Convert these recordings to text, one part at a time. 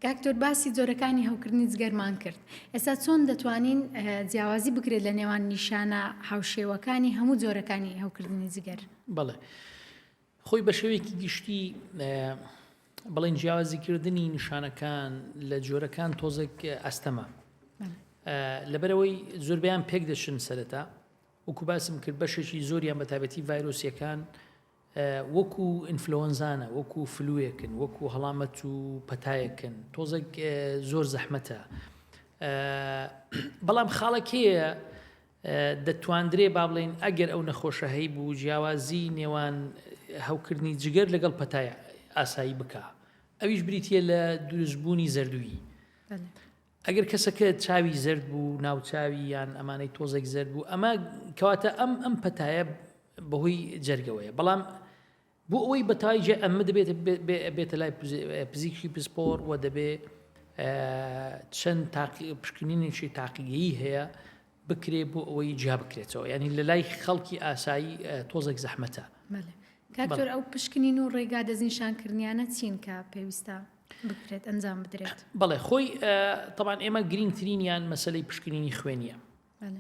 کاک دکتۆر باسی جۆرەکانی هەوکردنی جگەرمان کرد ئێستا چۆن دەتوانین جیاوازی بکرێت لە نێوان نیشانە هاوشێوەکانی هەموو جۆرەکانی هەوکردنی جگەر؟ بەڵێ خۆی بە شێوەیەکی گشتی بڵێن جیاوازیکردنی نیشانەکان لە جۆرەکان تۆزێک ئەستەمە لەبەرەوەی زۆربیان پێک دەچن سەرەتا وەکو باسم کرد بەشێکی زۆریان بە تایبەتی ڤایرۆسیەکان وەکو ئینفلۆنزانە وەکو فلوێکن وەکو هەڵامەت و پەتایەکن تۆزێک زۆر زەحمەتە بەڵام خاڵێک هەیە دەتواندرێ با بڵێین ئەگەر ئەو نەخۆشە هەیبوو جیاوازی نێوان هەوکردنی جگەر لەگەڵ پەتای ئاسایی بکا ئەویش بریتە لە دروستبوونی زەردوویی ئەگەر کەسەکە چاوی زەرد بوو ناوچاوی یان ئەمانەی تۆزێک زەرد بوو ئەمە کەواتە ئەم ئەم پەتایە بەهۆی جەرگەوەیە بەڵام بۆ ئەوەی بە تای جێ ئەمە دەبێت بێتە لای پزیشکی پسپۆر و دەبێ چەند پشکنینێکی تاقیگەیی هەیە بکرێ بۆ ئەوەی جیا بکرێتەوە ینی لە لای خەڵکی ئاسایی تۆزێک زەحمەتە. کاکتۆر ئەو پشکنین و ڕێگا دەستنیشانکردنیانە چین کە پێویستە بکرێت ئەنجام بدرێت؟ بەڵێ خۆی تەبعەن ئێمە گرینگترینیان مەسەلەی پشکنینی خوێنیە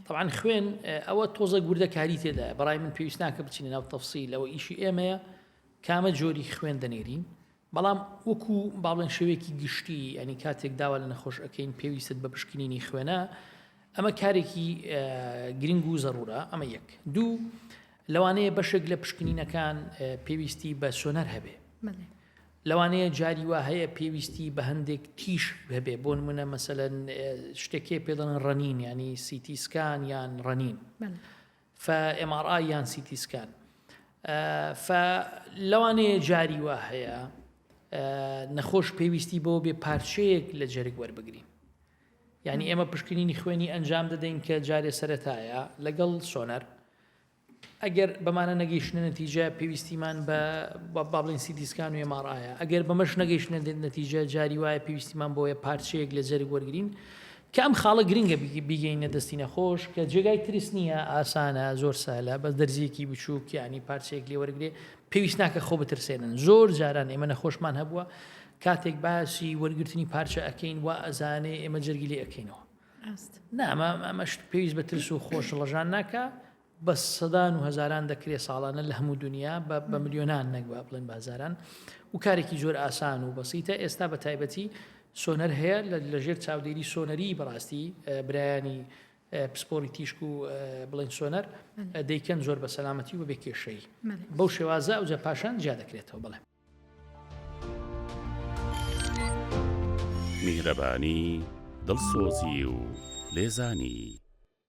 تەبعەن خوێن ئەوە تۆزە وردەکاری تێدایە بەڕای من پێویست ناکە بچینە ناو تەفسیل ئەوە ئیشی ئێمەیە کامە جۆری خوێن دەنێرین بەڵام وەکو با بڵێن شێوەیەکی گشتی ینی کاتێک داوا لە نەخۆش ئەەکەین پێویستت بە پشکنینی خوێنە ئەمە کارێکی گرنگ و زەرورە ئەمە یەک دوو لەوانەیە بەشێک لە پشکنینەکان پێویستی بە سۆنەر هەبێ لەوانەیە جاری وا هەیە پێویستی بە هەندێک تیشک هەبێ بۆ نمونە مەسەلەن شتێک هەیە پێ دەڵێن ڕەنین ینی CT scan یان ڕەنین ف MRI یان CT scan ف لەوانەیە جاری وا هەیە نەخۆش پێویستی بۆ بێ پارچەیەک لە جەرگ وەربگرین یعنی ئێمە پشکنینی خوێنی ئەنجام دەدەین کە جارێ سەرەتایە لەگەڵ سۆنەر ئەگەر بەمانە نەگەیشتنە نەتیجە پێویستیمان بە با بڵێین CT scan و MRI یە ئەگەر بەمەش نەگەیشتنە نەتیجە جاری وایە پێویستیمان بۆیە پارچەیەک لە جەرگ وەرگین کە ئەم خاڵە گرنگە بیگەینە دەستی نەخۆش کە جێگای ترس نییە ئاسانە زۆر سەهلە بەس دەرزیەکی بچووک یانی پارچەیەک لێ وەرگێ پێویست ناکە خۆ بترسێنن زۆر جاران ئێمە نەخۆشمان هەبووە کاتێک باسی وەرگرتنی پارچە ئەەکەین وا ئەزانێ ئێمە جەرگی لێ ئەەکەینەوە نا ئەمە ئەمەش پێویست بە ترس و خۆشڵەژان ناکا بە سەدان و هەزاران دەکرێت ساڵانە لە هەموو دنیا بە ملیۆنان نەک بە بڵێن بازاران و کارێکی زۆر ئاسان و بەسیتە ئێستا بە تایبەتی سۆنەر هەیە لە ژێر چاودێری سۆنەری بەڕاستی برایانی پسپۆری تیشک و بڵێن سۆنەر دەیکەن زۆر بە سەلامەتی و بێ کێشەی بەو شێوازە ئەوجا پاشان جیا دەکرێتەوە بڵێ. میهرەبانی، دڵسۆزی و لێزانی.